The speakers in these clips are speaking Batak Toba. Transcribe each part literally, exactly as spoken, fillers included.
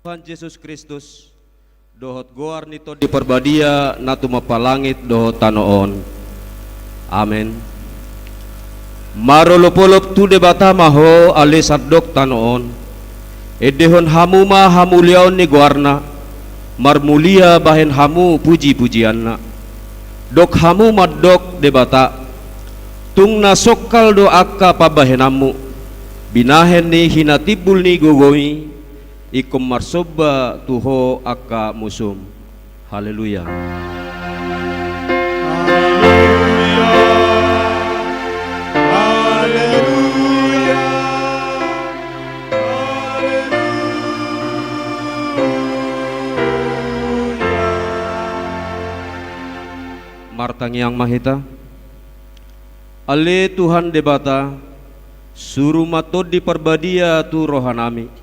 Tuhan Jesus Kristus, dohot goar ni Tondi Parbadia na tumompa langit dohot tano on. Amen. Marolopolop tu Debata ma ho ale sandok tano on. Endehon hamu ma hamuliaon ni goarna, marmulia bahen hamu pujipujianna. Dok hamu mandok Debata, tung na songkal do angka pambahenanmu, binahen ni hinatimbul ni gogomi, ingkon marsomba tu ho angka musum. Haleluya. Haleluya. Haleluya. Haleluya. Martangiang ma hita. Ale Tuhan Debata, suru ma Tondi Parbadia tu rohanami,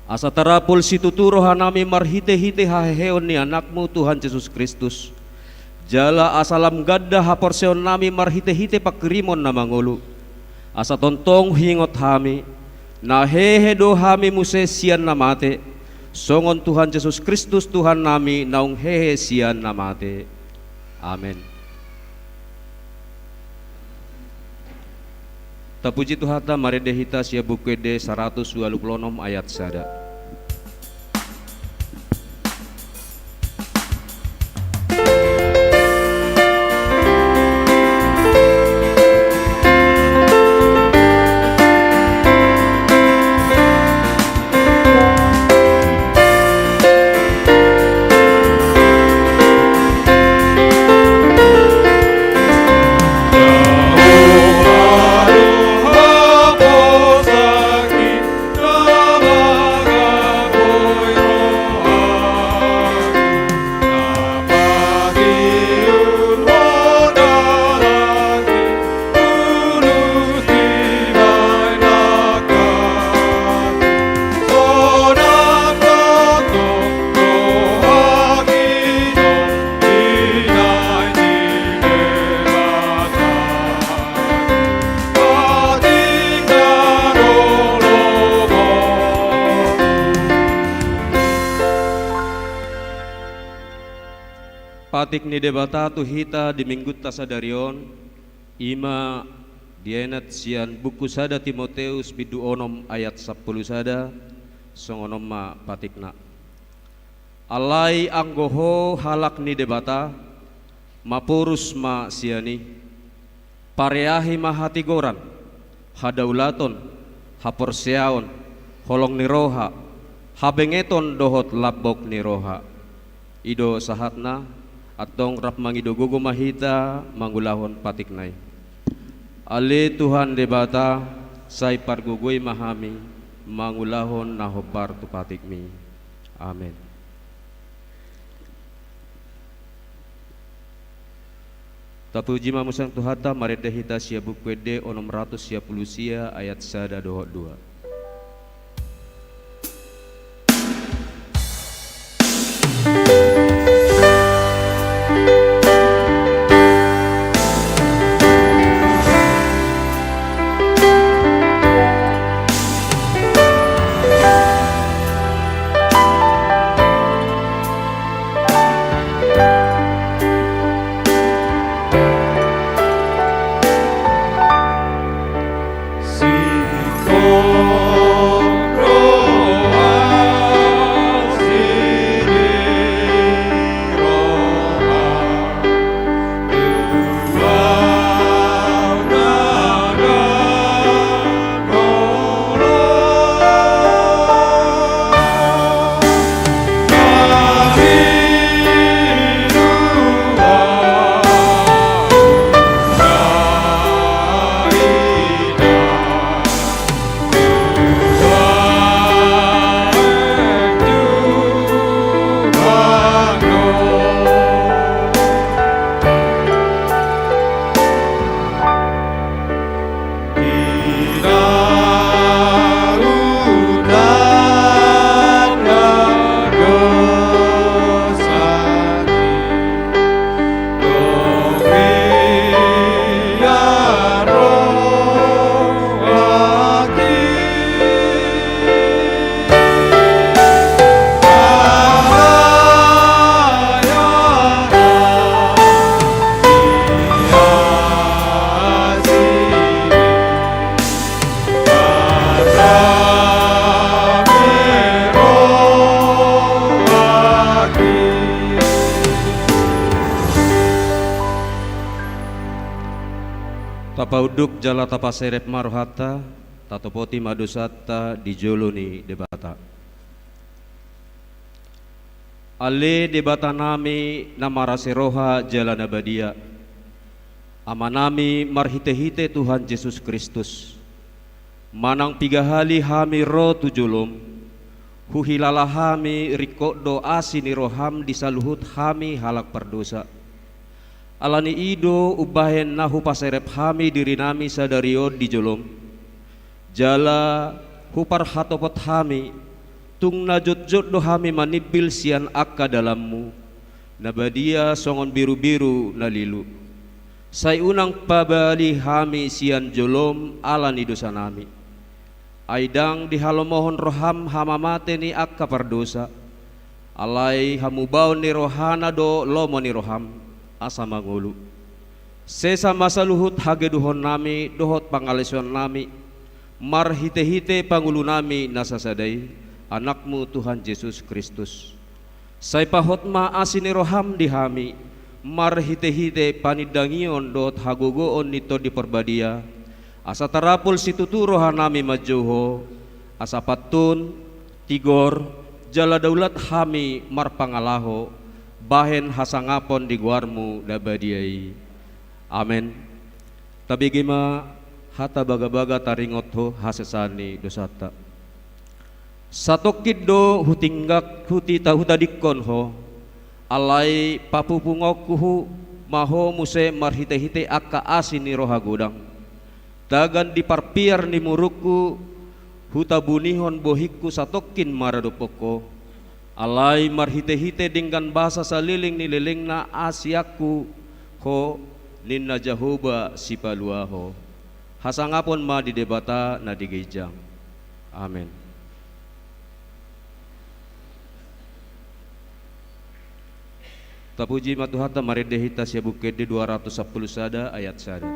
asa tarapul situtu rohanami marhitehite haheheon ni Anakmu Tuhan Jesus Kristus. Jala asa lam ganda haporseaonnami marhitehite pangkirimon na mangolu. Asa tongtong huingot hami, na hehe do hami muse sian na mate, songon Tuhan Jesus Kristus Tuhannami naung hehe sian na mate. Amen. Tapuji Tuhanta, marende hita sian Buku Ende saratus ualu pulu onom ayat sada. Patik ni Debata tu hita di Minggunta sadari on, i ma dienet sian buku sada Timoteus bindu onom ayat sampulu sada, songon on ma patikna. Alai anggo ho halak ni Debata, maporus ma sian i. Pareahi ma hatigoran, hadaulaton, haporseaon, holong ni roha, habengeton dohot lambok ni roha. I do sahatna, antong rap mangido gogo ma hita mangulahon patikna i. Ale Tuhan Debata, sai pargogoi ma hami mangulahon na hombar tu patikmi. Amen. Tapuji ma muse Tuhanta, marende hita sian Buku Ende onom ratus sia pulu sia ayat sada dohot dua. Duk jala tapaserep ma rohanta, tatopoti ma dosanta di jolo ni Debata. Ale Debatanami na marasi roha jala na badia, Amanami marhitehite Tuhan Jesus Kristus, manang piga hali hami ro tu jolom, huhilala hami ringkot do asi ni roham di saluhut hami halak pardosa. Ala ni i do umbahen na hupaserep hami dirinami sadari on di jolom, jala huparhatopot hami, tung na jotjot do hami manimbil sian angka dalanmu, na badia songon birubiru na lilu. Sai unang pabali hami sian jolom ala ni dosanami. Ai ndang dihalomohon roham hamamate ni angka pardosa, alai hamubaon ni rohana do lomo ni roham, asa mangolu. Sesa ma saluhut hageduhonnami dohot pangalesoannami, marhitehite pangulunami na sasada i, Anakmu Tuhan Jesus Kristus. Sai pahot ma asi ni roham di hami, marhitehite panindangion dohot hagogoon ni Tondi Parbadia, asa tarapul situtu rohanami manjou Ho, asa pantun, tigor, jala daulat hami marpangalaho, bahen hasangapon di goarmu na badia i. Amen. Tabege ma hata bagabaga taringot Ho hasesaan ni dosanta. Satongkin do hutinggak, hutita, hutadingkon Ho, alai papupungonku ma Ho muse marhitehite angka asi ni roha godang. Tagan di parpiar ni murungku, hutabunihon bohingku satongkin maradophon Ho. Alai marhitehite denggan basa saleleng ni lelengna asi angku Ho, ninna Jahowa Sipalua Ho. Hasangapon ma di Debata na di ginjang. Amen. Tapuji ma Tuhanta, marende hita sian Buku Ende dua ratus sampulu sada ayat sada.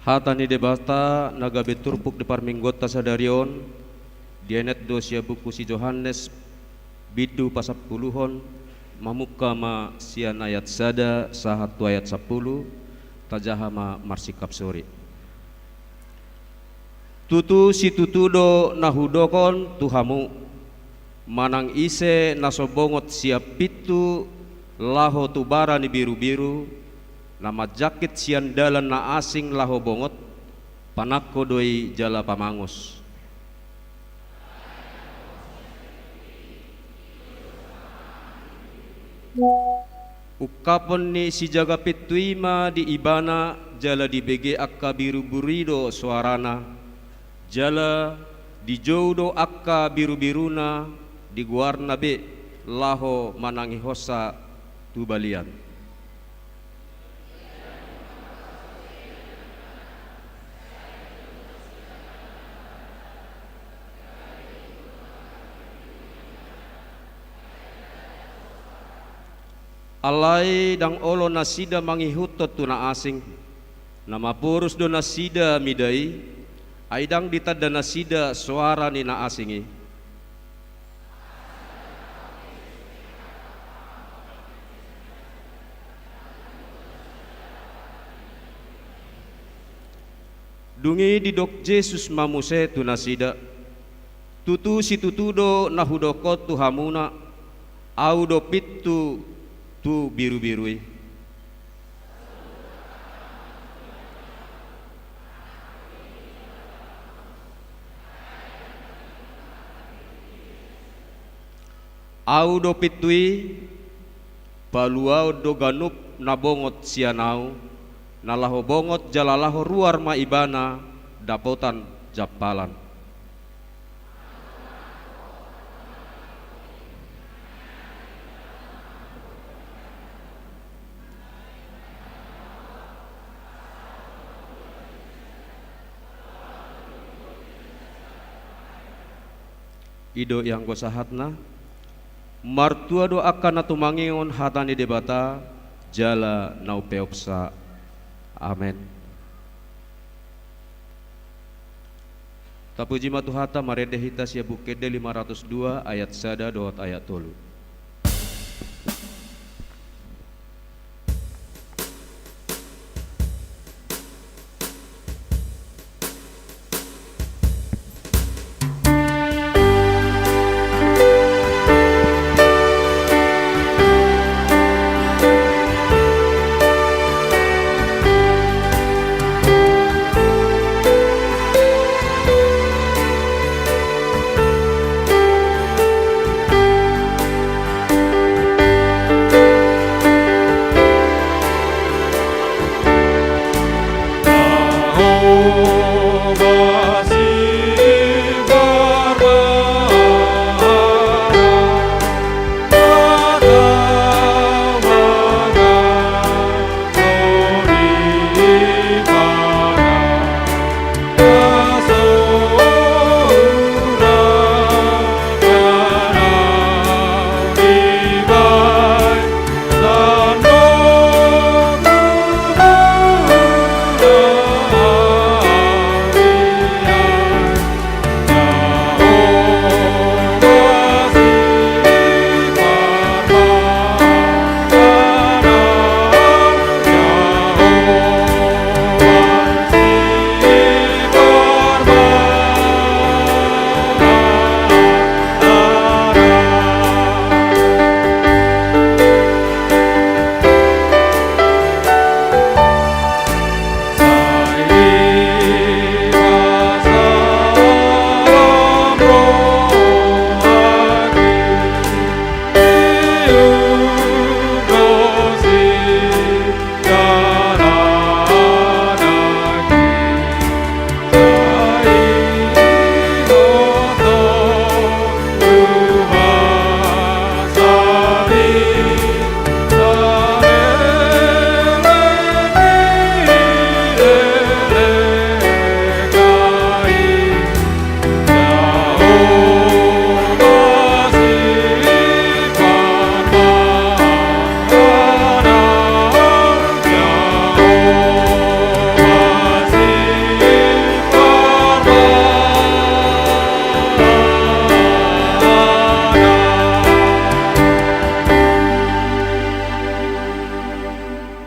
Hata ni Debata na gabe turpuk di parmingguonta sadari on, dienet do sian buku si Johannes, bindu pasampuluhon, mamungka ma sian ayat sada sahat tu ayat sampulu, tajaha ma marsingkap sori. Tutu situtu do na hudok on tu hamu, manang ise na so bongot sian pintu laho tu bara ni birubiru, na manjangkit sian dalan na asing laho bongot, panangko do i jala pamangos. Ungkapon ni sijaga pintu i ma di ibana, jala dibege angka birubiru i do soarana, jala dijou do angka birubiruna di goarna be laho manangihonsa tu balian. Alai ndang olo nasida mangihuthon tu na asing, na maporus do nasida mida i, ai ndang ditanda nasida soara ni na asing i. Dung i didok Jesus ma muse tu nasida, tutu situtu do na hudok on tu hamuna, Ahu do pintu tu birubiru i. Ahu do pintu i, paluaon do ganup na bongot sian ahu, na laho bongot jala laho ruar ma ibana dapotan jampalan. I do ianggo sahatna, martua do angka na tumangingon hata ni Debata, jala na umpeopsa. Amen. Tapuji ma Tuhanta, marende hita sian Buku Ende lima ratus dua ayat sada dohot ayat tolu.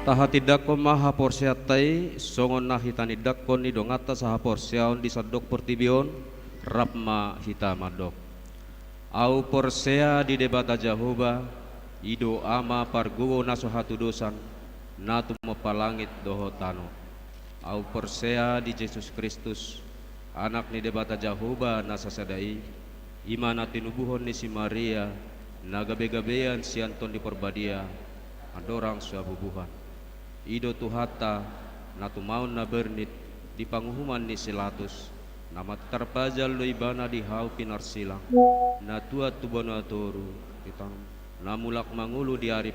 Tahatindangkon ma haporseaonta i, songon na hitanindangkon ni donganta sahaporseaon di sandok portibi on, rap ma hita mandok. Ahu porsea di Debata Jahowa, i do Ama pargogo na so hatudosan, na tumompa langit dohot tano. Ahu porsea di Jesus Kristus, Anak ni Debata Jahowa na sasada i, i ma na tinubuhon ni si Maria, na gabegabean sian Tondi Parbadia, andorang so habubuhan. I do Tuhanta, na tumaon na bernit di panguhuman ni si Latus, na martarpajal do ibana di hau pinarsilang, na tuat tu banua toru, di tano, na mulak mangolu di ari